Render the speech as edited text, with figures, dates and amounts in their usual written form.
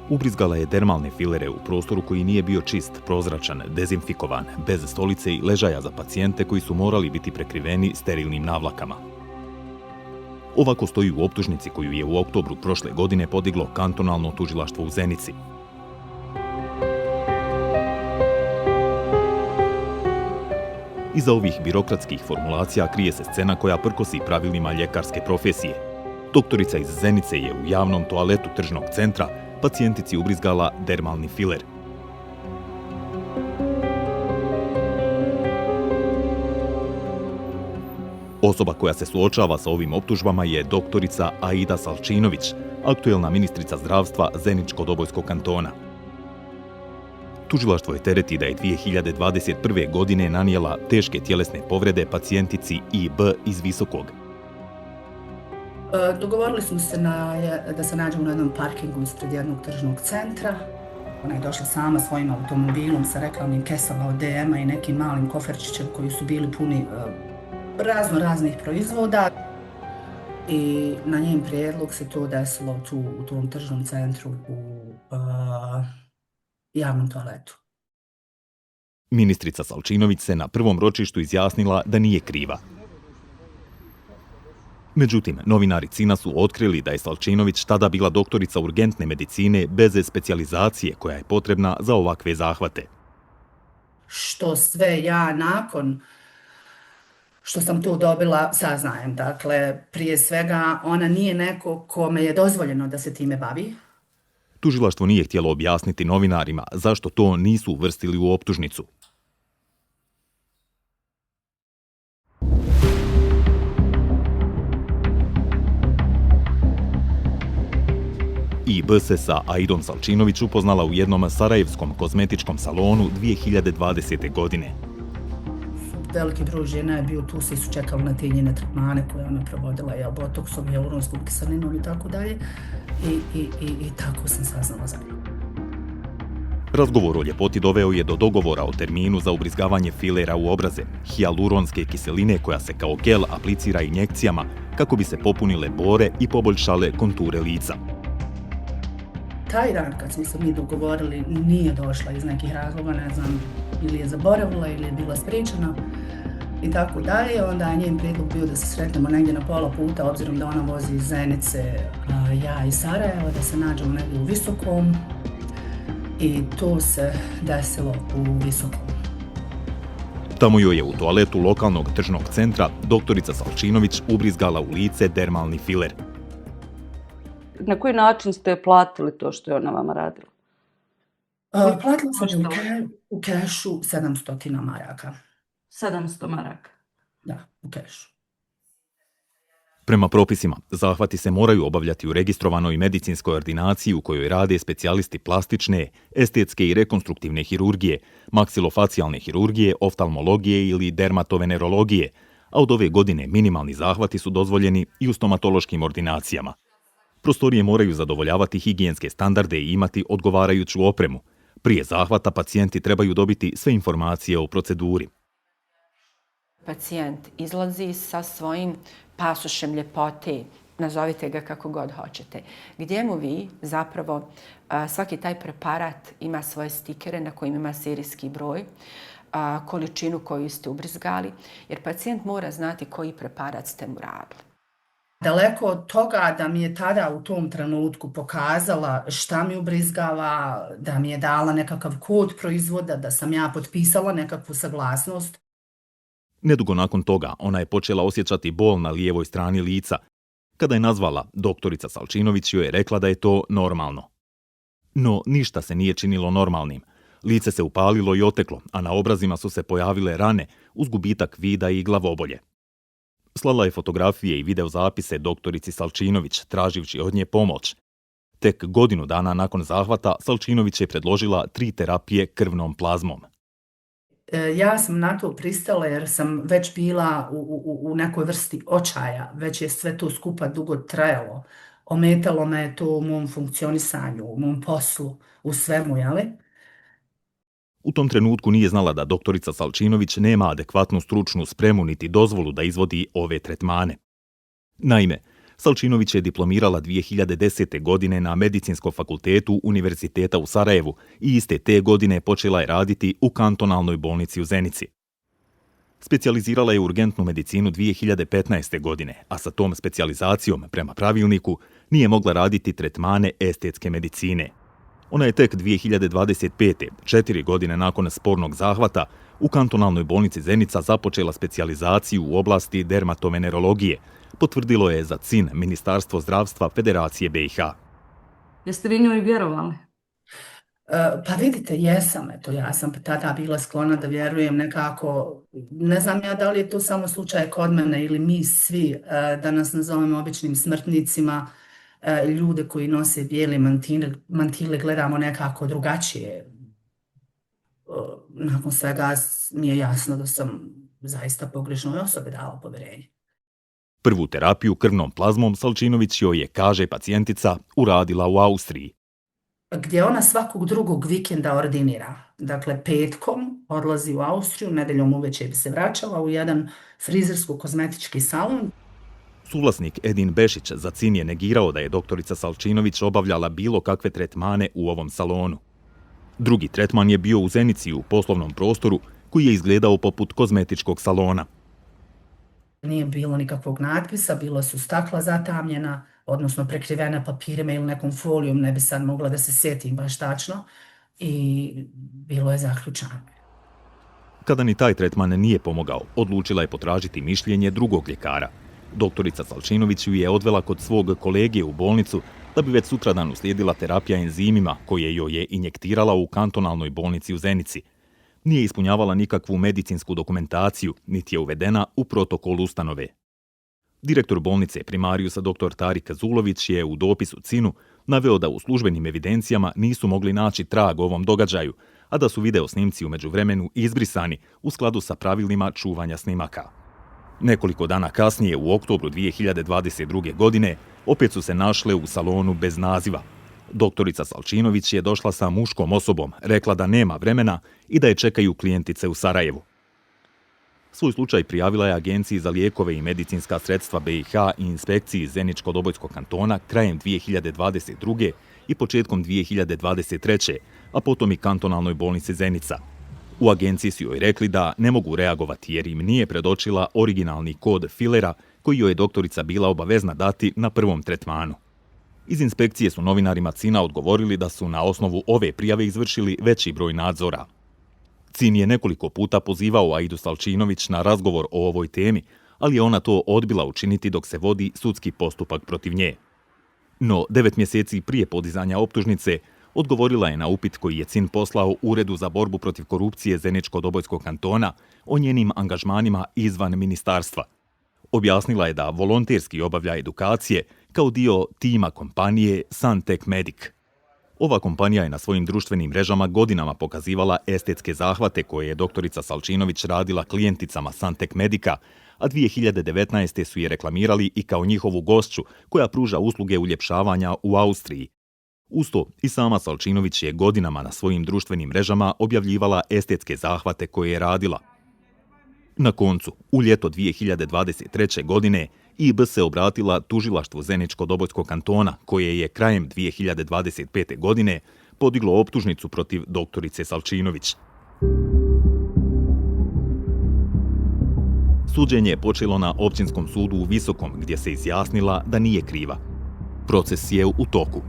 Ubrizgala je dermalne filere u prostoru koji nije bio čist, prozračan, dezinfikovan, bez stolice i ležaja za pacijente koji su morali biti prekriveni sterilnim navlakama. Ovako stoji u optužnici koju je u oktobru prošle godine podiglo kantonalno tužilaštvo u Zenici. Iza ovih birokratskih formulacija krije se scena koja prkosi pravilima ljekarske profesije. Doktorica iz Zenice je u javnom toaletu tržnog centra pacijentici ubrizgala dermalni filer. Osoba koja se suočava sa ovim optužbama je doktorica Aida Salčinović, aktuelna ministrica zdravstva Zeničko-Dobojskog kantona. Tužilaštvo je tereti da je 2021. godine nanijela teške tjelesne povrede pacijentici I.B. iz Visokog. Dogovorili smo se da se nađemo na jednom parkingu ispred jednog tržnog centra. Ona je došla sama svojim automobilom sa reklamnim kesama od DM-a i nekim malim koferčićem koji su bili puni raznih proizvoda. I na njen prijedlog se to desilo tu u tom tržnom centru u javnom toaletu. Ministrica Salčinović se na prvom ročištu izjasnila da nije kriva. Međutim, novinari CINA su otkrili da je Salčinović tada bila doktorica urgentne medicine bez specijalizacije koja je potrebna za ovakve zahvate. Što sve ja nakon što sam to dobila saznajem. Dakle, prije svega ona nije neko kome je dozvoljeno da se time bavi. Tužilaštvo nije htjelo objasniti novinarima zašto to nisu uvrstili u optužnicu. I.B. se sa Aidom Salčinović upoznala u jednom sarajevskom kozmetičkom salonu 2020. godine. Veliki broj žena je bio tu, svi su čekali na te njene tretmane koje ona provodila, botoksom, hialuronskom kiselinom i tako dalje. I tako sam saznala za nju. Razgovor o ljepoti doveo je do dogovora o terminu za ubrizgavanje filera u obraze, hialuronske kiseline koja se kao gel aplicira injekcijama kako bi se popunile pore i poboljšale konture lica. Taj dan kad smo se mi dogovorili nije došla iz nekih razloga, ne znam, ili je zaboravila ili je bila spriječena i tako dalje. Onda je njen prijedlog bio da se sretnemo negdje na pola puta, obzirom da ona vozi iz Zenice, ja iz Sarajeva, da se nađemo negdje u Visokom i to se desilo u Visokom. Tamo joj je u toaletu lokalnog tržnog centra doktorica Salčinović ubrizgala u lice dermalni filer. Na koji način ste platili to što je ona vama radila? Platila sam u kešu 700 maraka. 700 maraka? Da, u kešu. Prema propisima, zahvati se moraju obavljati u registrovanoj medicinskoj ordinaciji u kojoj rade specijalisti plastične, estetske i rekonstruktivne hirurgije, maksilofacijalne hirurgije, oftalmologije ili dermatovenerologije, a od ove godine minimalni zahvati su dozvoljeni i u stomatološkim ordinacijama. Prostorije moraju zadovoljavati higijenske standarde i imati odgovarajuću opremu. Prije zahvata pacijenti trebaju dobiti sve informacije o proceduri. Pacijent izlazi sa svojim pasošem ljepote, nazovite ga kako god hoćete, gdje mu vi zapravo svaki taj preparat ima svoje stikere na kojim ima serijski broj, količinu koju ste ubrizgali, jer pacijent mora znati koji preparat ste mu radili. Daleko od toga da mi je tada u tom trenutku pokazala šta mi ubrizgava, da mi je dala nekakav kod proizvoda, da sam ja potpisala nekakvu saglasnost. Nedugo nakon toga ona je počela osjećati bol na lijevoj strani lica. Kada je nazvala doktorica Salčinović joj je rekla da je to normalno. No ništa se nije činilo normalnim. Lice se upalilo i oteklo, a na obrazima su se pojavile rane uz gubitak vida i glavobolje. Slala je fotografije i videozapise doktorici Salčinović, traživši od nje pomoć. Tek godinu dana nakon zahvata Salčinović je predložila 3 terapije krvnom plazmom. Ja sam na to pristala jer sam već bila u nekoj vrsti očaja, već je sve to skupa dugo trajalo. Ometalo me to u mom funkcionisanju, u mom poslu, u svemu, jeli? U tom trenutku nije znala da doktorica Salčinović nema adekvatnu stručnu spremu niti dozvolu da izvodi ove tretmane. Naime, Salčinović je diplomirala 2010. godine na Medicinskom fakultetu Univerziteta u Sarajevu i iste te godine počela je raditi u kantonalnoj bolnici u Zenici. Specijalizirala je urgentnu medicinu 2015. godine, a sa tom specijalizacijom, prema pravilniku, nije mogla raditi tretmane estetske medicine. Ona je tek 2025. 4 godine nakon spornog zahvata, u kantonalnoj bolnici Zenica započela specijalizaciju u oblasti dermatovenerologije, potvrdilo je za CIN Ministarstvo zdravstva Federacije BiH. Jeste vi njoj vjerovali? Pa vidite, jesam. Ja sam tada bila sklona da vjerujem nekako, ne znam ja da li je to samo slučaj kod mene ili mi svi, da nas nazovemo običnim smrtnicima, ljude koji nose bijele mantile gledamo nekako drugačije. Nakon svega mi je jasno da sam zaista pogrešnoj osobi dala povjerenje. Prvu terapiju krvnom plazmom Salčinović joj je, kaže pacijentica, uradila u Austriji, gdje ona svakog drugog vikenda ordinira. Dakle, petkom odlazi u Austriju, nedeljom uveče bi se vraćala u jedan frizersko-kozmetički salon. Suvlasnik Edin Bešić za CIN je negirao da je doktorica Salčinović obavljala bilo kakve tretmane u ovom salonu. Drugi tretman je bio u Zenici u poslovnom prostoru koji je izgledao poput kozmetičkog salona. Nije bilo nikakvog natpisa, bila su stakla zatamljena, odnosno prekrivena papirima ili nekom folijom, ne bi sad mogla da se sjetim baš tačno, i bilo je zaključano. Kada ni taj tretman nije pomogao, odlučila je potražiti mišljenje drugog ljekara. Doktorica Salčinović ju je odvela kod svog kolege u bolnicu da bi već sutradan uslijedila terapija enzimima koje joj je injektirala u kantonalnoj bolnici u Zenici. Nije ispunjavala nikakvu medicinsku dokumentaciju, niti je uvedena u protokol ustanove. Direktor bolnice primarijusa dr. Tarik Zulović je u dopisu CIN-u naveo da u službenim evidencijama nisu mogli naći trag ovom događaju, a da su video snimci u međuvremenu izbrisani u skladu sa pravilima čuvanja snimaka. Nekoliko dana kasnije, u oktobru 2022. godine, opet su se našle u salonu bez naziva. Doktorica Salčinović je došla sa muškom osobom, rekla da nema vremena i da je čekaju klijentice u Sarajevu. Svoj slučaj prijavila je Agenciji za lijekove i medicinska sredstva BiH i inspekciji Zeničko-Dobojskog kantona krajem 2022. i početkom 2023. a potom i kantonalnoj bolnici Zenica. U agenciji su joj rekli da ne mogu reagovati jer im nije predočila originalni kod filera koji joj je doktorica bila obavezna dati na prvom tretmanu. Iz inspekcije su novinarima CIN-a odgovorili da su na osnovu ove prijave izvršili veći broj nadzora. CIN je nekoliko puta pozivao Aidu Salčinović na razgovor o ovoj temi, ali je ona to odbila učiniti dok se vodi sudski postupak protiv nje. No, 9 mjeseci prije podizanja optužnice, odgovorila je na upit koji je CIN poslao Uredu za borbu protiv korupcije Zeničko-Dobojskog kantona o njenim angažmanima izvan ministarstva. Objasnila je da volonterski obavlja edukacije kao dio tima kompanije Santec Medic. Ova kompanija je na svojim društvenim mrežama godinama pokazivala estetske zahvate koje je doktorica Salčinović radila klijenticama Santec Medica, a 2019. su je reklamirali i kao njihovu gošću koja pruža usluge uljepšavanja u Austriji. Usto, i sama Salčinović je godinama na svojim društvenim mrežama objavljivala estetske zahvate koje je radila. Na koncu, u ljeto 2023. godine, IB se obratila tužilaštvu Zeničko-Dobojskog kantona, koje je krajem 2025. godine podiglo optužnicu protiv doktorice Salčinović. Suđenje je počelo na općinskom sudu u Visokom, gdje se izjasnila da nije kriva. Proces je u toku.